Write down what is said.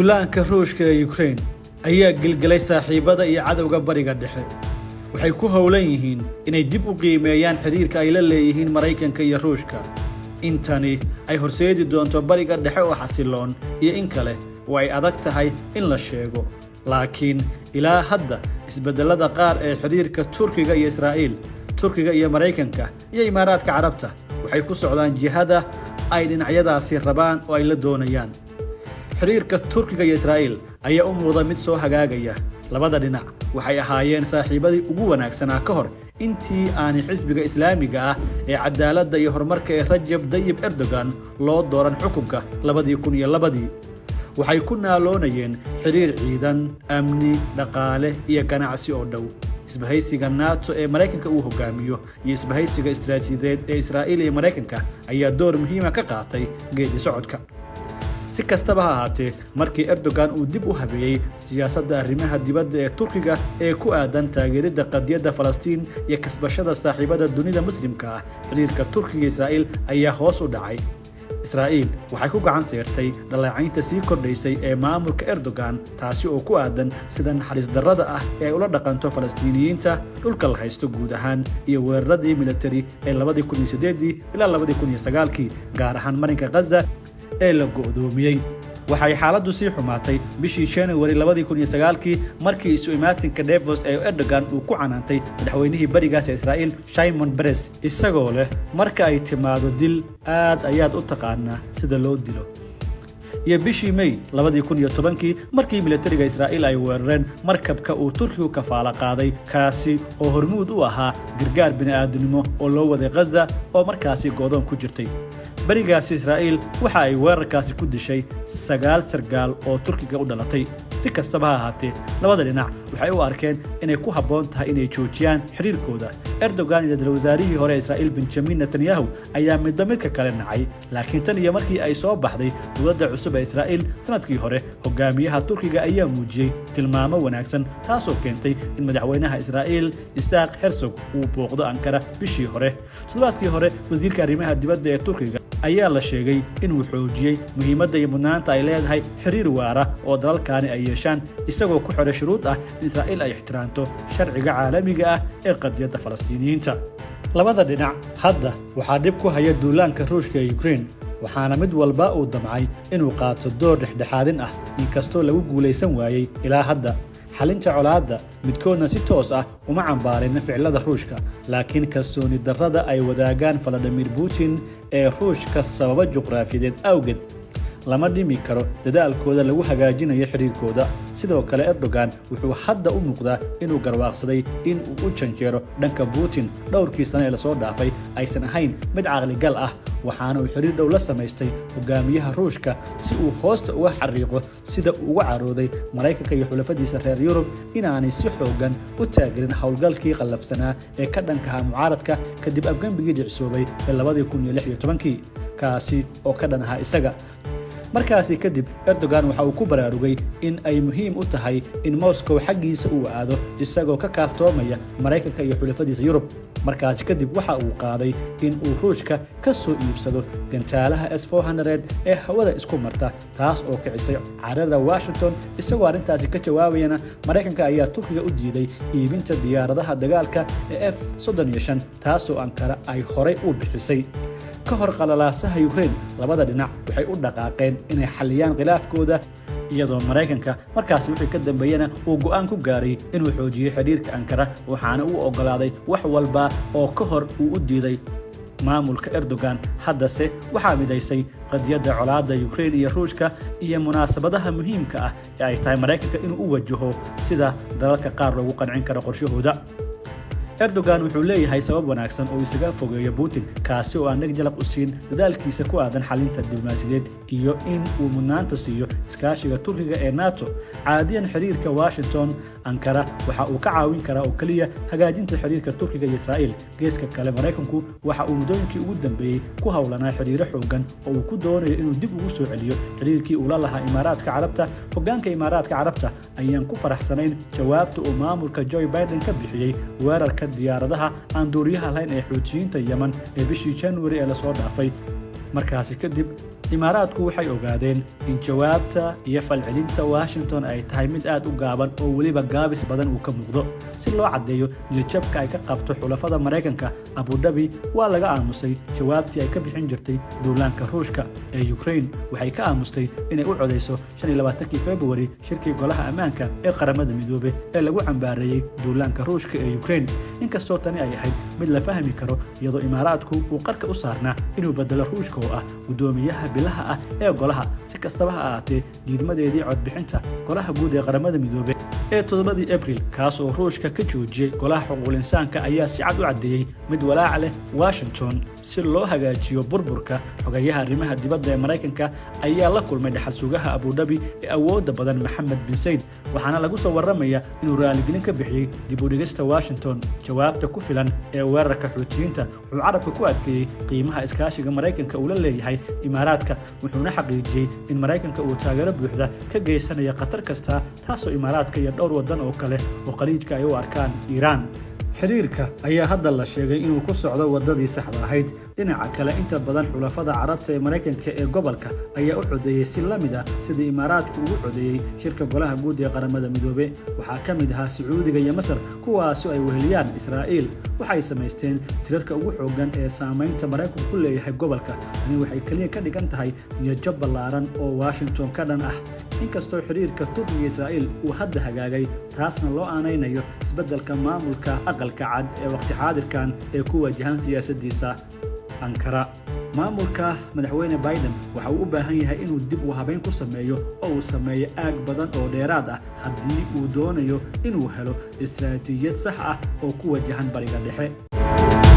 Duulaanka Ruushka ee Ukraine ayaa gilgilay saaxiibada iyo cadowga Bariga Dhexe. Waxay ku howlan yihiin inay dib u qiimeeyaan xiriirka ay la leeyihiin Maraykanka iyo Ruushka. Intani ay horseedi doonto Bariga Dhexe oo xasiloon iyo in kale oo ay adag tahay in la sheego. Laakiin ilaa hadda isbeddellada qaar ee xiriirka Turkiga iyo Israa'iil, Turkiga iyo Maraykanka iyo Imaaraadka Carabta waxay ku socdaan jihada ay dhinacyadaasi rabaan oo ay la doonayaan. Xiriirka Turkiga iyo Israa'iil ayaa u muuqda mid soo hagaagaya. Labada dhinac waxay ahaayeen saaxiibadii ugu wanaagsanaa ka hor intii aanay xisbiga Islaamiga ah ee Cadaaladda iyo Horumarka ee Rajab Dayib Erdogan loo dooran xukunka 2002. Waxay ku naaloonayeen xiriir ciidan, amni, dhaqaale iyo ganacsi oo dhow. Isbahaysiga NATO ee Maraykanka uu hogaamiyo iyo isbahaysiga istiraatiijiyadeed ee Israa'iil iyo Maraykanka ayaa door muhiima ka qaatay geedi socodka. Si kastaba ha ahaatee, markii Erdogan uu dib u habeeyey siyaasadda arrimaha dibadda ee Turkiga ee ku aadan taageeridda qadiyadda Falastiin iyo kasbashada saaxiibada dunida Muslimka ah, xiriirka Turkiga Israa'iil ayaa hoos u dhacay. Israa'iil waxay ku gacan seertay dhaleecaynta sii kordhaysay ee maamulka Erdogan, taasi oo ku aadan sida naxariis darrada ah ee ay ula dhaqanto Falastiiniyiinta dhulka la haysto guud ahaan iyo weeraradii militari ee 2008 ilaa 2009, gaar ahaan marinka Gaza ee la go'doomiyey. Waxay xaaladdu sii xumaatay bishii January 2009 markii isu imaatinka Davos ee Erdogan uu ku canaantay madaxweynihii barigaas ee Israa'iil Shimon Peres, isagoo leh marka ay timaado dil aad ayaad u taqaanaa sida loo dilo. Iyo bishii May 2010 markii militariga Israa'iil ay weerareen markabka uu Turkigu kafaala qaaday, kaasi oo hormuud u ahaa gargaar bini'aadanimo oo loo waday Gaza oo markaasi go'doon ku jirtay. Berigaasi Israa'iil waxa ay weerarkaasi ku dishay 9 sargaal oo Turkiga u dhalatay. Si kastaba ha ahaatee, labada dhinac waxay u arkeen inay ku habboon tahay inay joojiyaan xiriirkooda. Erdogan iyo ra-iisul wasaarihii hore Israa'iil Benjamin Netanyahu ayaa midba midka kale nacay, laakiin tan iyo markii ay soo baxday dowladda cusub ee Israa'iil sanadkii hore, hogaamiyaha Turkiga ayaa muujiyey tilmaamo wanaagsan, taasoo keentay in madaxweynaha Israa'iil Isaaq Herzog uu booqdo Ankara bishii hore. Toddobaadkii hore, wasiirka arrimaha dibadda ee Turkiga ayaa la sheegay inuu xoojiyey muhiimadda iyo mudnaanta ay leedahay xiriir waara oo dalalkaani ay yeeshaan, isagoo ku xiray shuruud ah in Israa'iil ay ixtiraamto sharciga caalamiga ah ee qadiyadda Falastiiniyiinta. Labada dhinac hadda waxaa dhib ku haya duulaanka Ruushka ee Ukraine, waxaana mid walba uu damcay inuu qaato door dhexdhexaadin ah, inkastoo lagu guulaysan waayey ilaa hadda xalinta colaadda. Midkoodna si toos ah uma cambaarin ficilada Ruushka, laakiin kalsooni darrada ay wadaagaan Vladimir Putin ee Ruushka sababo juqraafiyeed awgeed lama dhimi karo dadaalkooda lagu hagaajinayo xiriirkooda. Sidoo kale, Erdogan wuxuu hadda u muuqdaa inuu garwaaqsaday in uu u janjeero dhanka Putin dhowrkii sano ee lasoo dhaafay aysan ahayn mid caqligal ah, waxaana uu xiriir dhow la samaystay hogaamiyaha Ruushka si uu hoosta uga xariiqo sida uu uga carooday Maraykanka iyo xulafadiisa reer Yurub inaanay si xoogan u taagerin howlgalkii qallafsanaa ee ka dhankaha mucaaradka kadib afgembigii dhicisoobay ee 2016, kaasi oo ka dhan ahaa isaga. Markaasi kadib Erdogan waxa uu ku baraarugay in ay muhiim u tahay in Moscow xaggiisa uu aado, isagoo ka kaaftoomaya Maraykanka iyo xulafadiisa Yurub. Markaasi kadib waxa uu qaaday in uu Ruushka ka soo iibsado gantaalaha S-400 ee hawada isku marta, taas oo kicisay carada Washington. Isagoo arrintaasi ka jawaabayana, Maraykanka ayaa Turkiga u diiday iibinta diyaaradaha dagaalka ee F-35, taasoo Ankara ay horay u bixisay. Ka hor qalalaasaha Ukraine, labada dhinac waxay u dhaqaaqeen inay xalliyaan khilaafkooda, iyadoo Maraykanka markaasi wixii ka dambeeyena uu go'aan ku gaaray inuu xoojiyo xidhiirka Ankara, waxaana uu oggolaaday wax walba oo ka hor uu u diiday maamulka Erdogan. Haddase waxaa midaysay qadiyadda colaadda Ukraine iyo Ruushka iyo munaasabadaha muhiimka ah ee ay tahay Maraykanka inuu u wajaho sida dalalka qaar loogu qancin karo qorshahooda. Erdogan wuxuu leeyahay sabab wanaagsan oo isaga fogeeyo Putin, kaasi oo aan dheg jalaq u siin dadaalkiisa ku aadan xalinta diblomaasiyadeed iyo in uu mudnaanta siiyo iskaashiga Turkiga ee NATO. Caadiyan xiriirka Washington Ankara waxa uu ka caawin karaa oo keliya hagaajinta xiriirka Turkiga iyo Israa'iil. Geeska kale, Maraykanku waxa uu muddooyinkii ugu dambeeyey ku howlanaa xiriiro xoogan oo uu ku doonayo inuu dib ugu soo celiyo xiriirkii uu la lahaa Imaaraadka Carabta. Hoggaanka Imaaraadka Carabta ayaan ku faraxsanayn jawaabta uu maamulka Joe Biden ka bixiyey weerarka diyaaradaha aan duuriyaha lahayn ee Xuutiyiinta Yemen ee bishii January ee lasoo dhaafay. Markaasi kadib Imaaraadku waxay ogaadeen in jawaabta iyo falcelinta Washington ay tahay mid aad u gaaban oo weliba gaabis badan uu ka muuqdo. Si loo caddeeyo niyadjabka ay ka qabto xulafada Maraykanka, Abudhabi waa laga aamusay jawaabtii ay ka bixin jirtay duulaanka Ruushka ee Ukraine. Waxay ka aamustay inay u codayso 25-kii Februari shirkii Golaha Ammaanka ee Qaramada Midoobe ee lagu cambaareeyey duulaanka Ruushka ee Ukraine, inkastoo tani ay ahayd mid la fahmi karo, iyadoo Imaaraadku uu qarka u saarnaa inuu bedelo Ruushka oo ah guddoomiyaha bilaha ah ee golaha. Si kastaba ha ahaatee, diidmadeedii codbixinta Golaha Guud ee Qaramada Midoobe ee 7-dii Abril, kaas oo Ruushka ka joojiyey Golaha Xuquuqul Insaanka, ayaa si cad u caddeeyey mid walaac leh Washington. Si loo hagaajiyo burburka, xogayaha arrimaha dibadda ee Maraykanka ayaa la kulmay dhaxal sugaha Abudhabi ee awoodda badan, Maxamed bin Sayd, waxaana lagu soo warramaya inuu raaligelin ka bixiyey dib u dhigista Washington jawaabta ku filan ee weerarka Xuutiyiinta. Wuxuu carabka ku adkeeyey qiimaha iskaashiga Maraykanka uu la leeyahay Imaaraadka, wuxuuna xaqiijiyey in Maraykanka uu taageero buuxda ka geysanayo khatar kasta, taasoo Imaaraadka iyo dhowr waddan oo kale oo Khaliijka ay u arkaan Iiraan. Xiriirka ayaa hadda la sheegay inuu ku socdo waddadii saxda ahayd. Dhinaca kale, inta badan xulafada Carabta ee Maraykanka ee gobolka ayaa u codeeyey si la mid ah sidii Imaaraadku ugu codeeyey shirka Golaha Guud ee Qaramada Midoobe. Waxaa ka mid ahaa Sacuudiga iyo Masar, kuwaasi ay weheliyaan Israa'iil. Waxay samaysteen tirarka ugu xooggan ee saamaynta Maraykanku ku leeyahay gobolka. Tani waxay keliya ka dhigan tahay niyadjab ballaaran oo Washington ka dhan ah, inkastoo xiriirka Turkiga Israa'iil uu hadda hagaagay, taasna loo aanaynayo isbeddelka maamulka Aqalka Cad ee waqti xaadirkan ee ku wajahan siyaasaddiisa Ankara. Maamulka Madaxweyne Biden waxa uu u baahan yahay inuu dib u habeyn ku sameeyo oo uu sameeyo aag badan oo dheeraad ah haddii uu doonayo inuu helo istaraatiijiyad sax ah oo ku wajahan Bariga Dhexe.